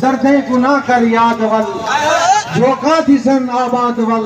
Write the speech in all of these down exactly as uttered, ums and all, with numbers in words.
دردیں کوں نہ کر یاد ول، جھوکاں تھیسن آباد ول۔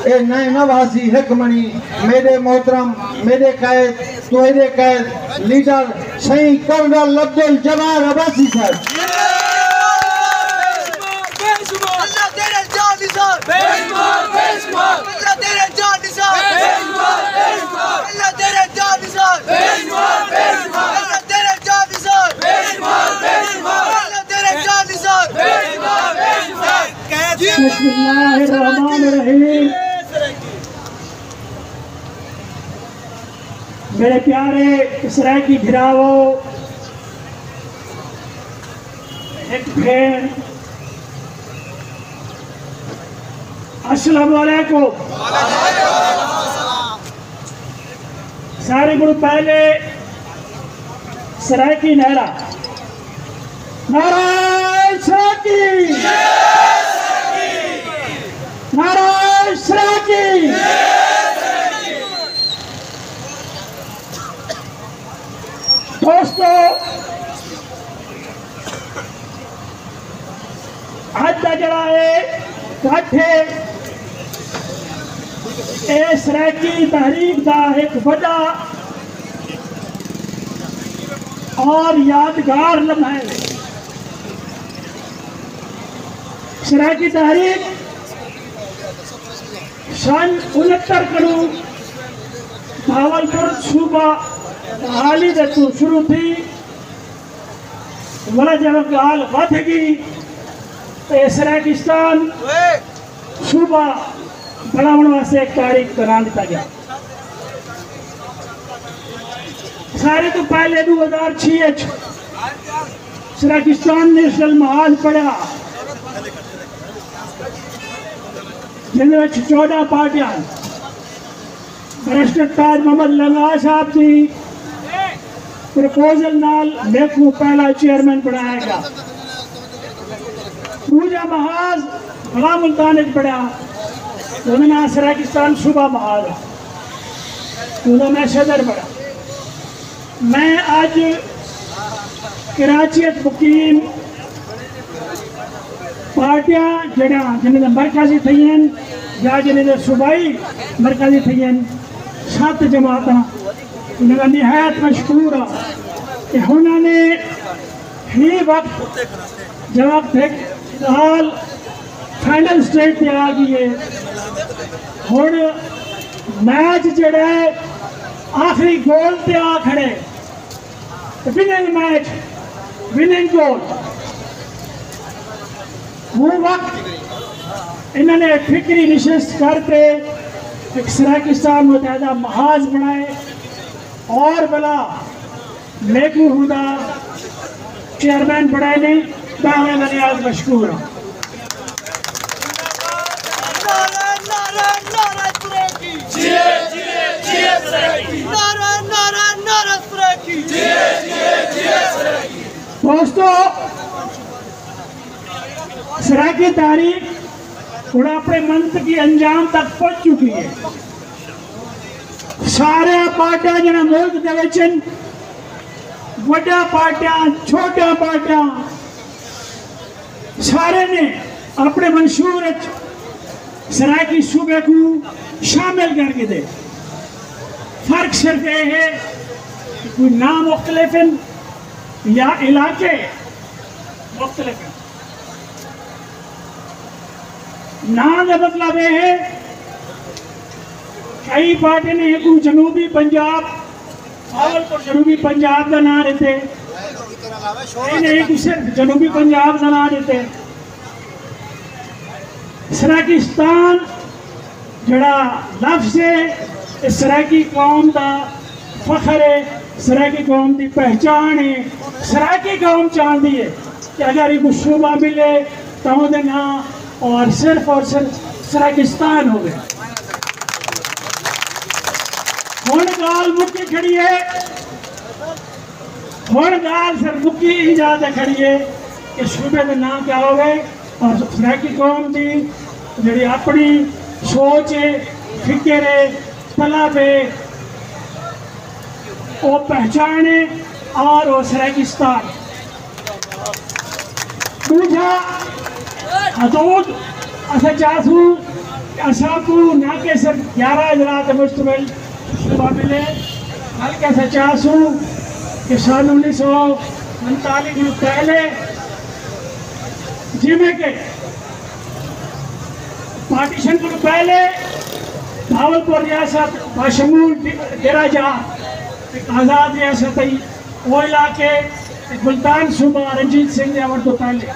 اے نئیں نہ وہسی ہک مݨی، میݙے محترم، میݙے قائد، تہاݙے قائد، لیڈر سئیں کرنل عبدالجبار عباسی صاحب۔ اللہ تیرے جان نثار۔ بے شمار، بے شمار۔ اللہ تیرے جان نثار۔ بے شمار، بے شمار۔ اللہ تیرے جان نثار۔ بے شمار، بے شمار۔ اللہ تیرے جان نثار۔ بے شمار، بے شمار۔ اللہ تیرے جان نثار۔ بے شمار، بے شمار۔ بسم اللہ الرحمن الرحیم۔ میرے پیارے سرائیکی بھراؤ، ہک بھیݨ، السلام علیکم۔ سارے کولوں پہلے سرائیکی نعرہ، نعرہ سرائیکی، نعرہ سرائیکی۔ دوستو، اڄ دا جڑا اے اکٹھ اے، اے سرائیکی تحریک دا ہک وݙا اور یادگار لمحہ اے۔ سرائیکی تحریک سن انہتر کنوں بہاولپور صوبہ بحالی دے توں شروع تھی، ولا جب ڳالھ ودھ ڳئی تے سرائیکستان صوبہ بݨاوݨ واسطے ہک تاریخ قرار ݙتا ڳیا۔ سارے توں پہلے ݙو ہزار چھ اچ سرائیکستان نیشنل محاذ بݨیا، جس وچ چوݙاں پارٹیاں، بیرسٹر تاج محمد لنگاہ صاحب دی پروپوزل نال میکوں پہلا چیئرمین بݨایا ڳیا۔ ݙوجھا محاذ بڑا ملتان اچ بݨیا، اوندا ناں سرائیکستان صوبہ محاذ ہے، اوندا میں صدر بݨا۔ میں اڄ کراچی اچ مقیم پارٹیاں جڑیاں جنہاں دے مرکزی تھئین یا جنہاں دے صوبائی مرکزی تھئین، ست جماعتاں، انہاں دا نہایت مشکور ہاں کہ انہاں نے ہی وقت جب تک فی الحال فائنل سٹیج تے آ ڳئی ہے، ہݨ میچ جڑا ہے آخری گول تے آ کھڑے، وننگ میچ، وننگ گول۔ وہ وقت انہاں نے فکری نشست کر تے ہک سرائیکستان متحدہ محاذ بݨائے اور بلا میکوں ہوندا چیئرمین بݨائے نے، تاں میں نہایت مشکور ہاں۔ نعرہ، نعرہ، نعرہ سرائیکی۔ جیے، جیے، جیے سرائیکی۔ نعرہ، نعرہ، نعرہ سرائیکی۔ جیے، جیے، جیے سرائیکی۔ دوستو، سرائیکی تحریک ہݨ اپݨے منطقی انجام تک پہنچ چکی ہے۔ سارے پارٹیاں جنہاں ملک دے وچ ہن، وݙیاں پارٹیاں، چھوٹیاں پارٹیاں، سارے نے اپݨے منشور وچ سرائیکی صوبے کوں شامل کر گھدے۔ فرق صرف اے ہے کہ کوئی ناں مختلف ہن یا علاقے مختلف ہن۔ ناں دا مطلب اے ہے، کئی پارٹی نے ہکوں جنوبی پنجاب، بہاولپور جنوبی پنجاب دا ناں ݙتے، کئی نے ہکوں صرف جنوبی پنجاب دا ناں ݙتے۔ سرائیکستان جڑا لفظ ہے، اے سرائیکی قوم دا فخر ہے، سرائیکی قوم دی پہچان ہے۔ سرائیکی قوم چاہندی ہے کہ اگر ایکوں صوبہ ملے تاں اوندے ناں اور صرف اور صرف سرائیکستان ہووے۔ ہݨ ڳالھ مکی کھڑی ہے، ہݨ ڳالھ صرف مکی ایں جاہ تے کھڑی ہے کہ صوبے دا ناں کیا ہووے اور سرائیکی قوم دی جڑی اپݨی سوچ ہے، فکر ہے، طلب ہے، او پہچان ہے اور او سرائیکستان ہے۔ ݙوجھا حدود اساں چاہسوں کہ اساں کوں نہ کہ صرف گیارہ اضلاع تے مشتمل صوبہ ملے، بلکہ اساں چاہسوں کہ سن انیس سو سینتالیس کوں پہلے، جیویں کہ پارٹیشن کوں پہلے بہاول پور ریاست بشمول ڈیرہ جات ہک آزاد ریاست ہئی۔ او علاقے تے ملتان صوبہ رنجیت سنگھ دے آوݨ توں پہلے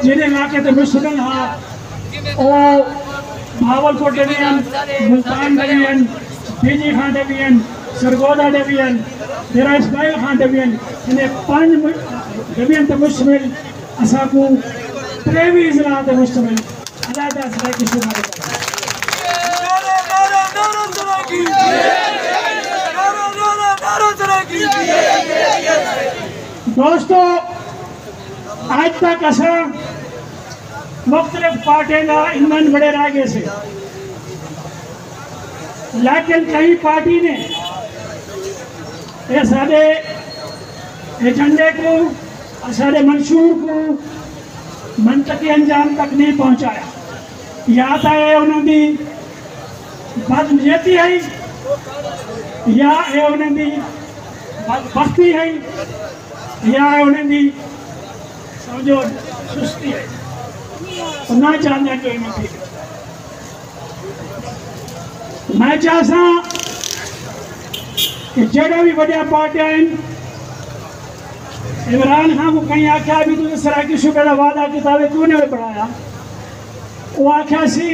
جیڑھے علاقے تے مشتمل ہا، او Bahawalpur division, Multan division, B G Khan division, Sargodha division, Dera Ismail Khan division, انہیں پنج م-، ڈویژن تے مشتمل اساکوں تریوی اضلاع تے مشتمل علیحدہ سرائیکی صوبہ ݙتا۔ دوستو، اڄ تک اساں مختلف پارٹیاں دا ایندھن بݨے رہ ڳئے سے، لیکن کہیں پارٹی نے اے ساݙے ایجنڈے کوں، اساݙے منشور کوں منطقی انجام تک نہیں پہنچایا۔ یا تاں اے انہاں دی بد نیتی ہئی، یا اے انہاں دی بدبختی ہئی، یا اے انہاں دی سمجھو سستی ہئی۔ او نہ چاہندے کہ ایویں تھی۔ میں چاہساں کہ جیڑھا وی وݙیاں پارٹیاں ہن، عمران خان کوں کہیں آکھیا بھی تساں سرائیکی صوبے دا وعدہ کیتا وے کیوں نہیں بݨایا؟ او آکھیا سی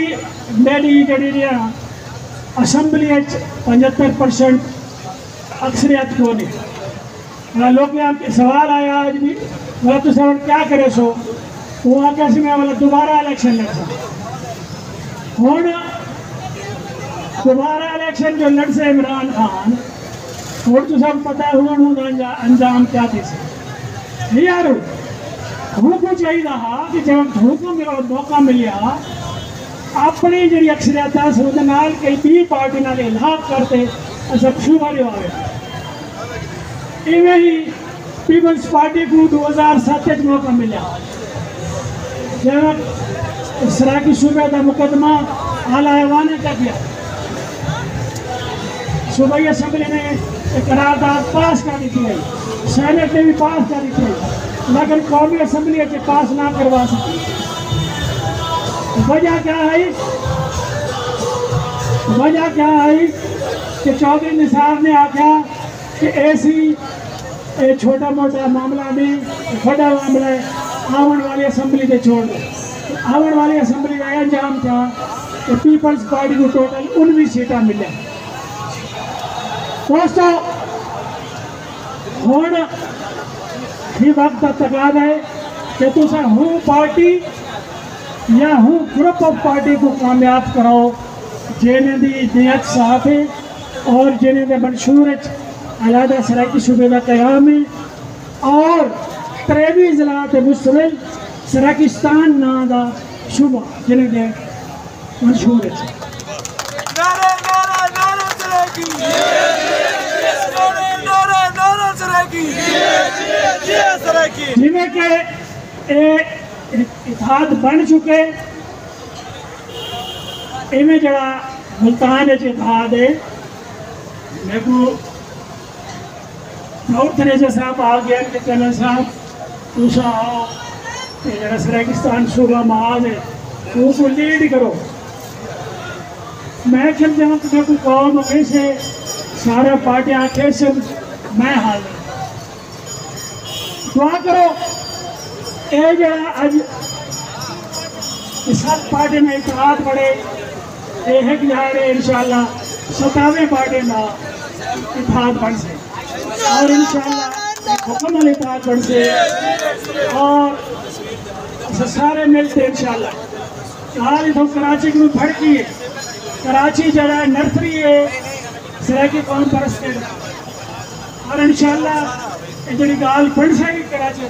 میݙی جیڑھی ریاں اسمبلی اچ پنجھتر پرسنٹ اکثریت کونی۔ انہاں لوکیں آ کے سوال آیا اڄ بھی، بھلا تساں ہݨ کیا کریسو؟ او آکھیا سی میں بھلا دوبارہ الیکشن لڑساں۔ ہݨ دوبارہ الیکشن جو لڑسے عمران خان، ہݨ تساں کوں پتہ ہے ہݨ اوندا انجا-، انجام کیا تھیسی۔ یار، ہوں کوں چاہیدا ہا کہ جب ہوں کوں میرا موقع ملیا، اپݨی جیڑھی اکثریت ہے، اس دے نال کہیں ٻئی پارٹی نال الحاق کر تے اساں صوبہ ݙیواوے۔ ایویں ہی پیپلز پارٹی کوں ݙو ہزار ست وچ موقع ملیا، جیڑھا سرائیکی صوبے دا مقدمہ اعلیٰ ایوان تک ڳیا۔ صوبائی اسمبلی نے ایہ قرارداد پاس کر ݙتی ہئی، سینیٹ نے بھی پاس کر ݙتی ہئی، لیکن قومی اسمبلی اچ پاس نہ کروا سڳی۔ وجہ کیا ہئی؟ وجہ کیا ہئی کہ چوہدری نثار نے آکھیا کہ اے سی، اے چھوٹا موٹا معاملہ نہیں، وݙا معاملہ ہے، آوݨ والی اسمبلی تے چھوڑ ݙیو۔ آوݨ والی اسمبلی دا اے انجام تھیا کہ پیپلز پارٹی کوں ٹوٹل انویہہ سیٹاں ملیاں۔ دوستو، ہݨ ہی وقت دا تقاضا ہے کہ تساں ہوں پارٹی یا ہوں گروپ آف پارٹی کوں کامیاب کراؤ، جنہاں دی نیت صاف ہے اور جنہاں دے منشور اچ علیحدہ سرائیکی صوبے دا قیام ہے اور تریوی اضلاع تے مشتمل سرائیکستان ناں دا صوبہ جنہاں دے منشور اچ۔ نعرہ، نعرہ، نعرہ سرائیکی۔ نعرہ، نعرہ، نعرہ سرائیکی۔ جیویں کہ اے اتحاد بݨ چکے، ایویں جیڑھا ملتان اچ اتحاد ہے، میکوں داؤد تھریجہ صاحب آ ڳئے کہ چینل صاحب، تساں آؤ تے جیڑھا سرائیکستان صوبہ معاذ ہے، اوں کوں لیڈ کرو۔ میں آکھیا جاں تساں کوں قوم اڳے سے سارا پارٹیاں آکھے سے، میں حاضر۔ دعا کرو، اے جیڑھا اڄ اے ست پارٹیاں دا اتحاد بݨے، اے ہک ݙیہاڑے انشاءاللہ ستاویں پارٹیاں دا اتحاد بݨسے اور انشاءاللہ مکمل اتحاد بݨسے اور اساں سارے مل تے انشاءاللہ ڳالھ اتھوں کراچی کنوں پھڑکی ہے۔ کراچی جیڑھا ہے نرسری ہے سرائیکی قوم پرستی دا۔ اور انشاءاللہ اے جیڑھی ڳالھ بݨسے گی کراچی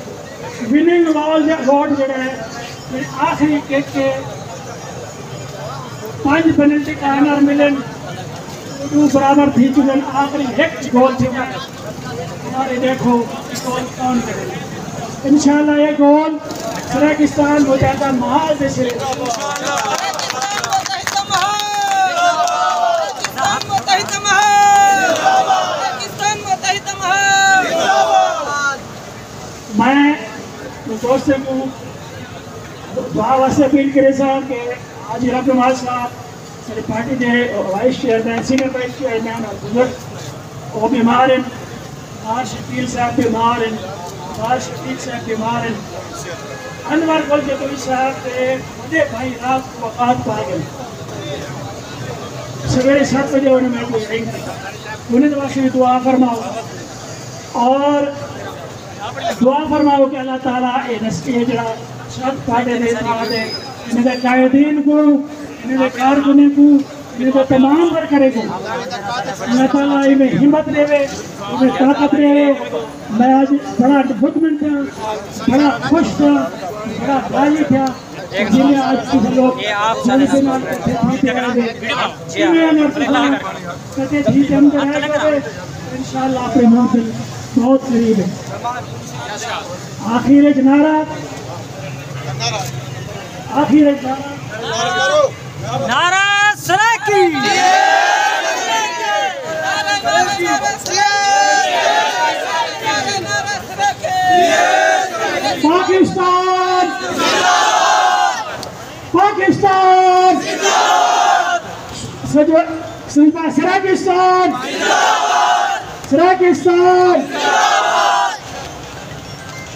وننگ وال جا ووٹ جیڑھا ہے، جیڑھی آخری کک ہے، پنج پینلٹی کارنر ملن، ݙو برابر تھی چکن، آخری ہک گول تھیوݨا ہے۔ اور اے ݙیکھو، اے گول کون کرے؟ انشاءاللہ اے گول سراکستان متحدہ محاذ دے سرے۔ میں دوستوں کو دعا واسطے اپیل کرے ساں کہ حاجی رب نواز صاحب، ساݙی پارٹی دے vice chairman, senior vice chairman اور بزرگ، وہ بیمار ہیں۔ عمار شفیع صاحب بیمار ہیں، عمار شفیع صاحب بیمار ہیں۔ انور گل جتوئی صاحب دے وݙے بھائی رات کو وفات پا ڳئے۔ سویرے ست بجے انہوں نے میرے کو رنگ کیتا۔ انہیں واسطے بھی دعا فرماؤ۔ اور دعا فرماؤ کہ اللہ تعالیٰ اے نسلی جڑا شاد پاٹے دے تھا دے، انہیں دے قائدین کو، انہیں دے کارکنوں کو، انہیں دے تمام ورکرے کو اللہ تعالیٰ انہیں ہمت دے، انہیں طاقت دے۔ میں آج بڑا مطمئن تھا، بڑا خوش تھا، بڑا راضی تھا۔ جنہیں آج کچھ لوگ جنہیں کے نال کٹھے تھی تے آئے دے، جنہیں نال کٹھے تھی تے ہم تے آئے دے، انشاءاللہ اپنے منزل بہت قریب ہے۔ آخر اچ نعرہ، آخر اچ نعرہ۔ نعرہ سرائیکی۔ پاکستان! پاکستان! سجو-، سجدہ سراکستان! سراکستان!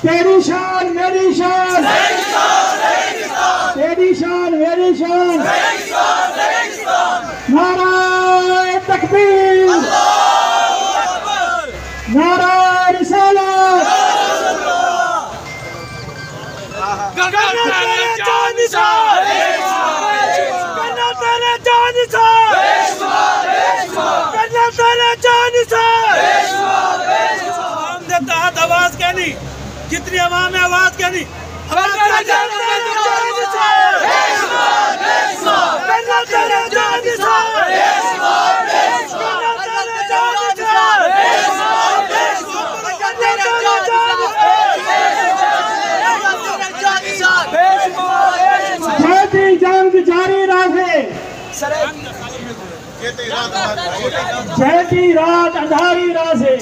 تیری شان، میری شان! تیری شان، میری شان! نعرہ تکبیر! نعرہ رسالت! کرنل تیرے جان نثار! کرنل تیرے جان نثار! کرنل تیرے جان نثار! عوام دے تحت آواز کینی، جتنی عوام ہے آواز کینی۔ کرنل تیرے جان نثار! کرنل تیرے جان نثار! جیندی جنگ جاری رہسے۔ جیندی رات اندھاری رہسے۔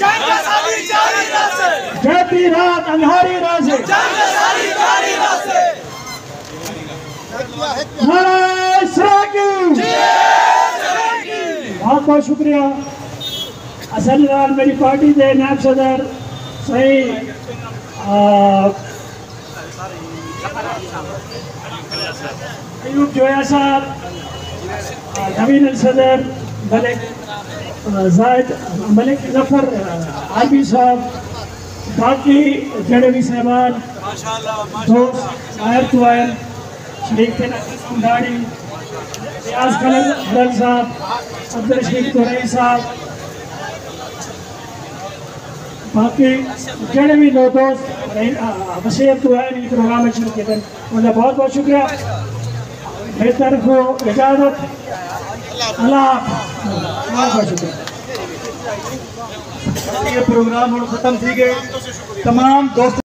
جیندی رات اندھاری رہسے۔ نعرہ سرائیکی۔ بہت بہت شکریہ۔ اساݙے نال میری پارٹی دے نائب صدر سئیں، آ، ایوب جویا صاحب، آ، نوین الصدر، ملک، آ، زاہد، ملک ظفر، آ، عربی صاحب، باقی جڑے بھی صاحبان، دوست، باہر تو آئے، شریف تھے نا، داڑھی، ریاض خلل، خلل صاحب، عبدالرشید قریشی صاحب، باقی جڑے بھی لوگ دوست، آ، آ، وسیب تو آئے، نہیں پروگرام میں شرکت ہے، انہیں بہت بہت شکریہ۔ میری طرف کو اجازت، اللہ حافظ، بہت بہت شکریہ۔ یہ پروگرام ہن ختم تھی ڳئے۔ تمام دوست